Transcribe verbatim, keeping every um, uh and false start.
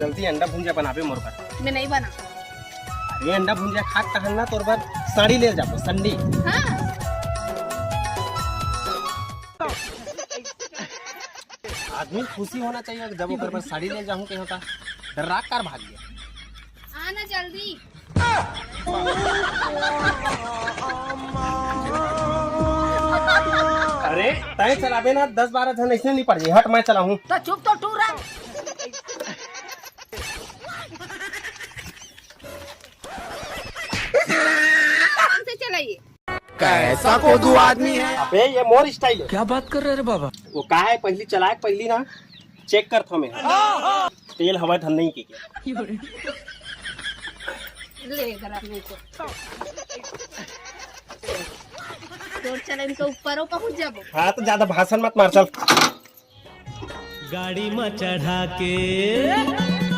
जल्दी अंडा भुंजिया बनाबे मोर बर। मैं नहीं बना। अरे अंडा भुंजिया खात कहन ना तोर बर साड़ी ले जाबो संडी। हाँ। आदमी खुशी होना चाहिए जब ओकर बर साड़ी ले जाहूं कहीं होता। डर्रा कर भाग गया। आना जल्दी। अरे तय चलाबे ना दस बारह झन ऐसे नहीं पड़ जाए। हट मैं चलाहूं। तो चुप तो टूरा। आराम से चलाइए। कैसा कोदू आदमी है। अबे ये मोर स्टाइल है। क्या बात कर रहे रे बाबा? वो का है पहली चलाए पहली ना चेक कर था मैं। तेल हवा धन नहीं के क्या? ले इधर आप मेरे को। जोर चला इनके ऊपर हो पहुंच जाबो। हाँ तो ज्यादा भाषण मत मार चल। गाड़ी में चढ़ा के